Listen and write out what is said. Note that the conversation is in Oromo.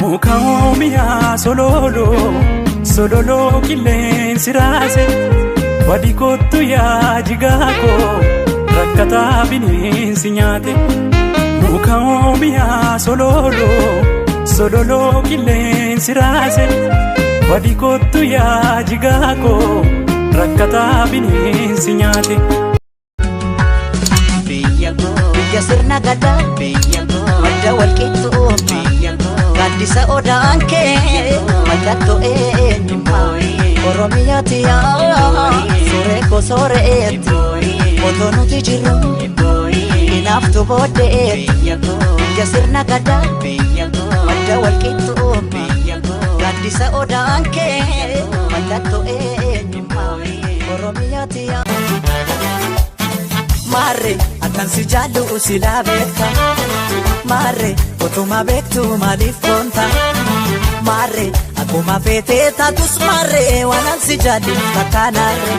Muka oomiyaa sololoo sololoo qilleensi raase badi kottu yaa jigaakoo rakkataa bineensi nyaate. Muka oomiyaa sololoo sololoo qilleensi raase badi kottu yaa jigaakoo rakkataa bineensi nyaate. Biyya koo, Biyya sirna gadaa, biyya koo, madda walqixxummaa, biyya koo, gaaddisa odaan kee mallattoo eenyummaa. Oromiyaati yaa suuree koo sooreetti, otoo nuti jirru hinaaftu booddeetti. Biyya koo, Biyya sirna gadaa, biyya koo, madda walqixxummaa, biyya koo, gaaddisa odaan kee mallattoo eenyummaa. Oromiyaati yaa. Maarree, akkan si jaallu silaa beekta. Maarree, otuma beektu maaliif boonta? Maarree, akkuma feetee taatus, maarree, waan an si jaallu takkaanaarree.